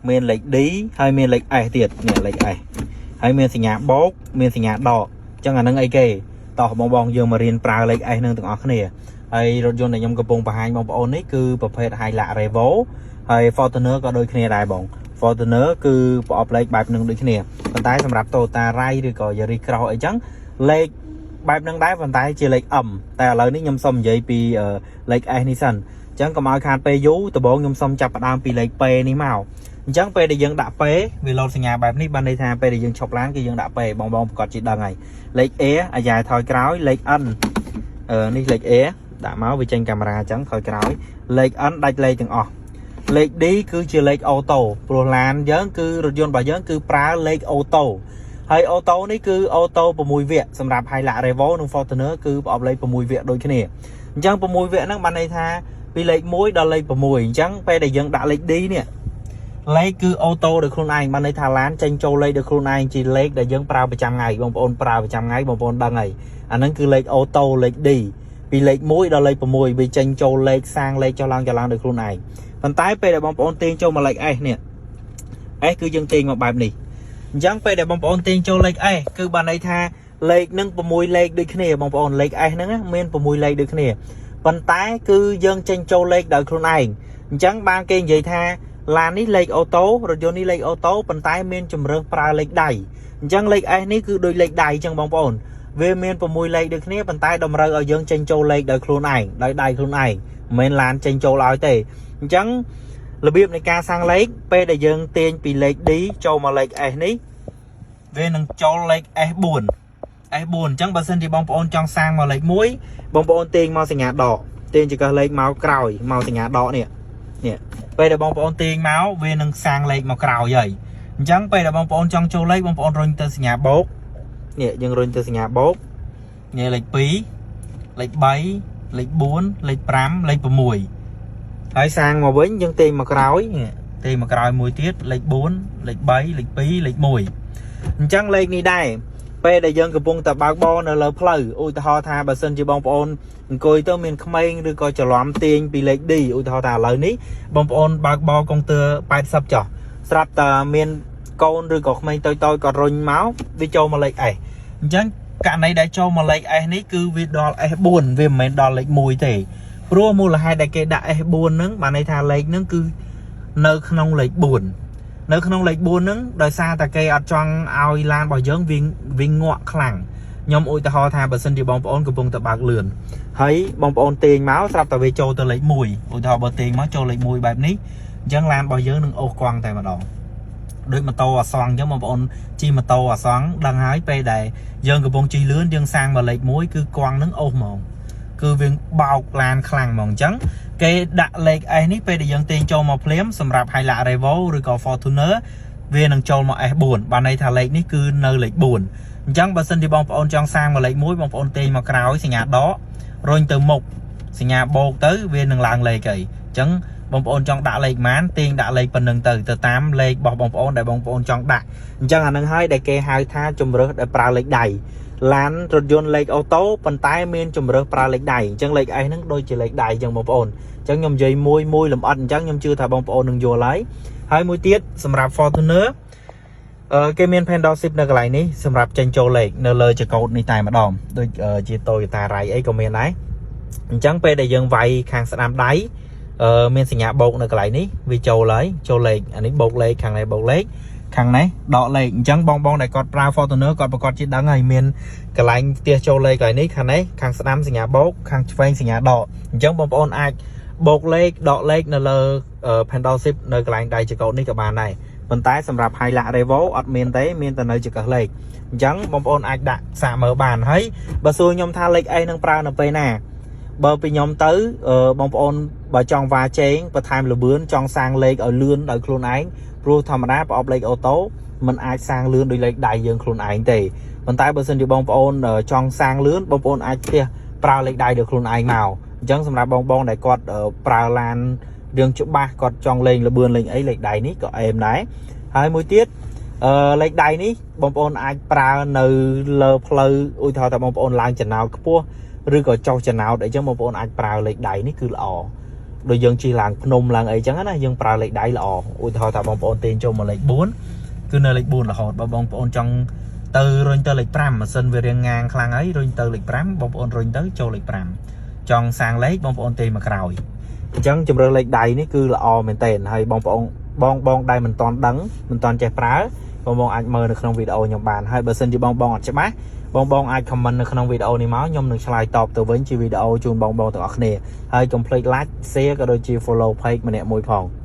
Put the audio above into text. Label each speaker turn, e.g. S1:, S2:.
S1: មានលេខ D ហើយមានលេខ S ទៀតនេះលេខ S ហើយមានសញ្ញាបូកមានសញ្ញាដកអញ្ចឹងអានឹងអីគេតោះបងបងយើងមករៀនប្រើលេខ S នឹងទាំងអស់គ្នាហើយរថយន្តដែលខ្ញុំកំពុងបង្ហាញបងប្អូននេះគឺប្រភេទ Hilux Revo ហើយ Fortuner ក៏ដូចគ្នាដែរបង Fortuner គឺប្រអប់លេខបែបនឹងដូចគ្នាប៉ុន្តែសម្រាប់ Toyota Rai ឬក៏ Yaris Cross អីចឹងលេខបែបនឹងដែរប៉ុន្តែជាលេខ M តែឥឡូវនេះខ្ញុំសុំនិយាយពីលេខ S នេះសិនអញ្ចឹងកុំឲ្យខាតពេលយូរដំបូងខ្ញុំសុំចាប់ផ្ដើមពីលេខ P នេះមកអញ្ចឹងពេលដែលយើងដាក់ P វាលោតសញ្ញាបែបនេះបានន័យថាពេលដែលយើងឈប់ឡានគឺយើងដាក់ P បងបងប្រកាសជាដឹងហើយលេខ A អាយ៉ែថយក្រោយលេខ N អឺនេះលេខ A ដាក់មកវាចេញកាមេរ៉ាអញ្ចឹងថយក្រោយលេខ N ដាច់លេខទាំងអស់លេខ D គឺជាលេខ auto ព្រោះឡានយើងគឺរថយន្តរបស់យើងគឺប្រើលេខ auto ហើយ auto នេះគឺ auto 6វគ្គសម្រាប់ Hilux Revo និង Fortuner គឺប្រអប់លេខ6វគ្គដូចគ្នាអញ្ចឹង6វគ្គហ្នឹងបានន័យថាពីលេខ1ដល់លេខ6អញ្ចឹងពេលដែលយើងដាក់លេខ D នេះលេខគឺ auto ដោយខ្លួនឯងបានន័យថាឡានចេញចូលលេខដោយខ្លួនឯងជាលេខដែលយើងប្រើប្រចាំថ្ងៃបងប្អូនប្រើប្រចាំថ្ងៃបងប្អូនដឹងហើយអាហ្នឹងគឺលេខ auto លេខ D ពីលេខ1ដល់លេខ6វាចេញចូលលេខសាងលេខចុះឡើងចុះឡើងដោយខ្លួនឯងប៉ុន្តែពេលដែលបងប្អូនទាញចូលមកលេខ S នេះ S គឺយើងទាញមកបែបនេះអញ្ចឹងពេលដែលបងប្អូនទាញចូលលេខ S គឺបានន័យថាលេខនឹង6លេខដូចគ្នាបងប្អូនលេខ S ហ្នឹងមាន6លេខដូចគ្នាប៉ុន្តែគឺយើងចេញចូលលេខដោយខ្លួនឯងអញ្ចឹងបានគេនិយាយថាឡាននេះលេខ auto រថយន្តនេះលេខ auto ប៉ុន្តែមានជំរើសប្រើលេខដៃអញ្ចឹងលេខ S នេះគឺដូចលេខដៃអញ្ចឹងបងប្អូនវាមាន6លេខដូចគ្នាប៉ុន្តែតម្រូវឲ្យយើងចេញចូលលេខដោយខ្លួនឯងដោយដៃខ្លួនឯងមិនមែនឡានចេញចូលឲ្យទេអញ្ចឹងរបៀបនៃការសាំងលេខពេលដែលយើងទាញពីលេខ D ចូលមកលេខ S នេះវានឹងចូលលេខ S4 S4 អញ្ចឹងបើសិនជាបងប្អូនចង់សាងមកលេខ1បងប្អូនទាញមកសញ្ញាដកទាញចង្កឹះលេខមកក្រោយមកសញ្ញាដកនេះនេះពេលដែលបងប្អូនទាញមកវានឹងសាងលេខមកក្រោយហើយអញ្ចឹងពេលដែលបងប្អូនចង់ចូលលេខបងប្អូនរុញទៅសញ្ញាបូកនេះយើងរុញទៅសញ្ញាបូកនេះលេខ2លេខ3លេខ4លេខ5លេខ6ហើយសាងមកវិញយើងទាញមកក្រោយនេះទាញមកក្រោយមួយទៀតលេខ4លេខ3លេខ2លេខ1អញ្ចឹងលេខនេះដែរពេលដែលយើងកំពុងតែបើកបរនៅលើផ្លូវឧទាហរណ៍ថាបើសិនជាបងប្អូនអង្គុយទៅមានក្មេងឬក៏ច្រឡំទាញពីលេខ D ឧទាហរណ៍ថាឥឡូវនេះបងប្អូនបើកបរកុងទ័រ80ចុះស្រាប់តែមានកូនឬក៏ក្មេងតូចៗក៏រុញមកវាចូលមកលេខ S អញ្ចឹងករណីដែលចូលមកលេខ S នេះគឺវាដល់ S4 វាមិនមែនដល់លេខ1ទេព្រោះមូលហេតុដែលគេដាក់ S4 ហ្នឹងបានន័យថាលេខហ្នឹងគឺនៅក្នុងលេខ4នៅក្នុងលេខ4ហ្នឹងដោយសារតែគេអត់ចង់ឲ្យឡានរបស់យើងវាវាងាក់ខ្លាំងខ្ញុំឧទាហរណ៍ថាបើសិនជាបងប្អូនកំពុងតែបើកលឿនហើយបងប្អូនទាញមកស្រាប់តែវាចូលទៅលេខ1ឧទាហរណ៍បើទាញមកចូលលេខ1បែបនេះអញ្ចឹងឡានរបស់យើងនឹងអូសកង់តែម្ដងដូចម៉ូតូអាសង់អញ្ចឹងបងប្អូនជិះម៉ូតូអាសង់ដឹងហើយពេលដែលយើងកំពុងជិះលឿនយើងសាងមកលេខ1គឺកង់នឹងអូសហ្មងគឺវាបោកឡានខ្លាំងហ្មងអញ្ចឹងគេដាក់លេខ S នេះពេលដែលយើងទាញចូលមកភ្លាមសម្រាប់ Hilux Revo ឬក៏ Fortuner វានឹងចូលមក S4 បានន័យថាលេខនេះគឺនៅលេខ4អញ្ចឹងបើសិនជាបងប្អូនចង់សាងមកលេខ1បងប្អូនទាញមកក្រោយសញ្ញាដករុញទៅមុខសញ្ញាបូកទៅវានឹងឡើងលេខអីអញ្ចឹងបងប្អូនចង់ដាក់លេខម៉ានទាញដាក់លេខប៉ុណ្្នឹងទៅទៅតាមលេខរបស់បងប្អូនដែលបងប្អូនចង់ដាក់អញ្ចឹងអានឹងហើយដែលគេហៅថាជំរើសដែលប្រើលេខដៃឡានរថយន្តលេខ auto ប៉ុន្តែមានជំរើសប្រើលេខដៃអញ្ចឹងលេខ S ហ្នឹងដូចជាលេខដៃអញ្ចឹងបងប្អូនអញ្ចឹងខ្ញុំនិយាយមួយមួយលម្អិតអញ្ចឹងខ្ញុំជឿថាបងប្អូននឹងយល់ហើយហើយមួយទៀតសម្រាប់ Fortuner អឺគេមាន paddle shift នៅកន្លែងនេះសម្រាប់ចេញចូលលេខនៅលើចកោតនេះតែម្ដងដូចជា Toyota Rai អីក៏មានដែរអញ្ចឹងពេលដែលយើងវាយខាងស្ដាំដៃអឺមានសញ្ញាបូកនៅកន្លែងនេះវាចូលហើយចូលលេខអានេះបូកលេខខាងនេះបូកលេខខាងនេះដកលេខអញ្ចឹងបងបងដែលគាត់ប្រើ Fortuner គាត់ប្រកាសជាដឹងហើយមានកន្លែងផ្ទះចូលលេខកន្លែងនេះខាងនេះខាងស្ដាំសញ្ញាបូកខាងឆ្វេងសញ្ញាដកអញ្ចឹងបងប្អូនអាចបូកលេខដកលេខនៅលើ paddle shift នៅកន្លែងដៃចកោតនេះក៏បានដែរប៉ុន្តែសម្រាប់ Hilux Revo អត់មានទេមានតែនៅចង្កឹះលេខអញ្ចឹងបងប្អូនអាចដាក់សាកមើលបានហើយបើសួរខ្ញុំថាលេខអីនឹងប្រើនៅពេលណាបើពីខ្ញុំទៅបងប្អូនបើចង់វ៉ាជែងបន្ថែមលបឿនចង់សាងលេខឲ្យលឿនដោយខ្លួនឯងព្រោះធម្មតាប្រអប់លេខ auto มันអាចសាងលឿនដោយលេខដៃយើងខ្លួនឯងទេប៉ុន្តែបើសិនជាបងប្អូនចង់សាងលឿនបងប្អូនអាចផ្ទះប្រើលេខដៃដោយខ្លួនឯងមកអញ្ចឹងសម្រាប់បងបងដែលគាត់ប្រើឡានរឿងច្បាស់គាត់ចង់លេងលបឿនលេងអីលេខដៃនេះក៏អេមដែរហើយមួយទៀតអឺលេខដៃនេះបងប្អូនអាចប្រើនៅលើផ្លូវឧទាហរណ៍ថាបងប្អូនឡើងចំណោតខ្ពស់ឬក៏ចុះចំណោតអីចឹងបងប្អូនអាចប្រើលេខដៃនេះគឺល្អ ដូចយើងជិះឡើងភ្នំឡើងអីចឹងណាយើងប្រើលេខដៃល្អឧទាហរណ៍ថាបងប្អូនទាញចូលមកលេខ4គឺនៅលេខ4រហូតបើបងប្អូនចង់ទៅរុញទៅលេខ5ម៉ាស៊ីនវារៀងងាងខ្លាំងហើយរុញទៅលេខ5បងប្អូនរុញទៅចូលលេខ5ចង់សាងលេខបងប្អូនទេមកក្រោយអញ្ចឹងជំរើសលេខដៃនេះគឺល្អមែនទែនហើយបងប្អូនបងបងដែលមិនទាន់ដឹងមិនទាន់ចេះប្រើបងបងអាចមើលនៅក្នុងវីដេអូខ្ញុំបានហើយបើសិនជាបងបងអត់ច្បាស់បងបងអាច comment នៅក្នុងវីដេអូនេះមកខ្ញុំនឹងឆ្លើយតបទៅវិញជាវីដេអូជូនបងបងទាំងអស់គ្នាហើយកុំភ្លេច like share ក៏ដូចជា follow page ម្នាក់មួយផង។